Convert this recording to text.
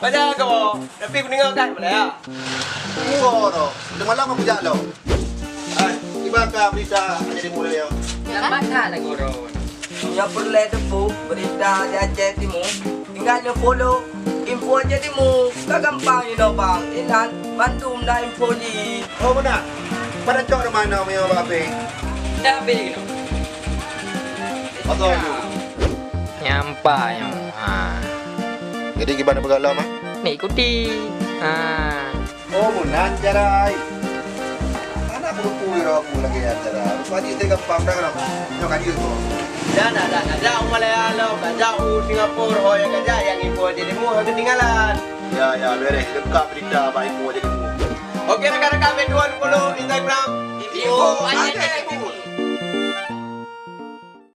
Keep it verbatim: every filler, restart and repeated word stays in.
Ada kau, tapi ku dengar kan, boleh ya? Guru, udah malam aku jak lo. Hai, tiba ka berita jadi mulai ya. Lambat that lah, Guru. Nyoe peureulèe teupeu beurita di Aceh Timu, tinggai neufollow info Aceh Timu. Ka gampang inoe, Bang. Inan mandum na info jih. Oh, beuna. Pada cok di mana meunyoe bak H P? Dah H P keunoe. Betul. Nyampa nyoe. Ha. Jadi kiban peugah lom, ah? Ni ikuti. Ha. Oh, meunan cara ai. Hana peuruku ira aku lagèe nyan cara. Rupa jih teuka gampang dah kan. Nyoe ka jeuet tu. Dah, dah, dah, dah. Jak u Malaya lom, dah jak u Singapura, ho nyang ka jak, nyang info Aceh Timu, hana keutinggalan. Ya, ya, beres. Lengkap berita bak info Aceh Timu. Oke, rakan-rakan, follow, follow Instagram. Info Aceh Timu.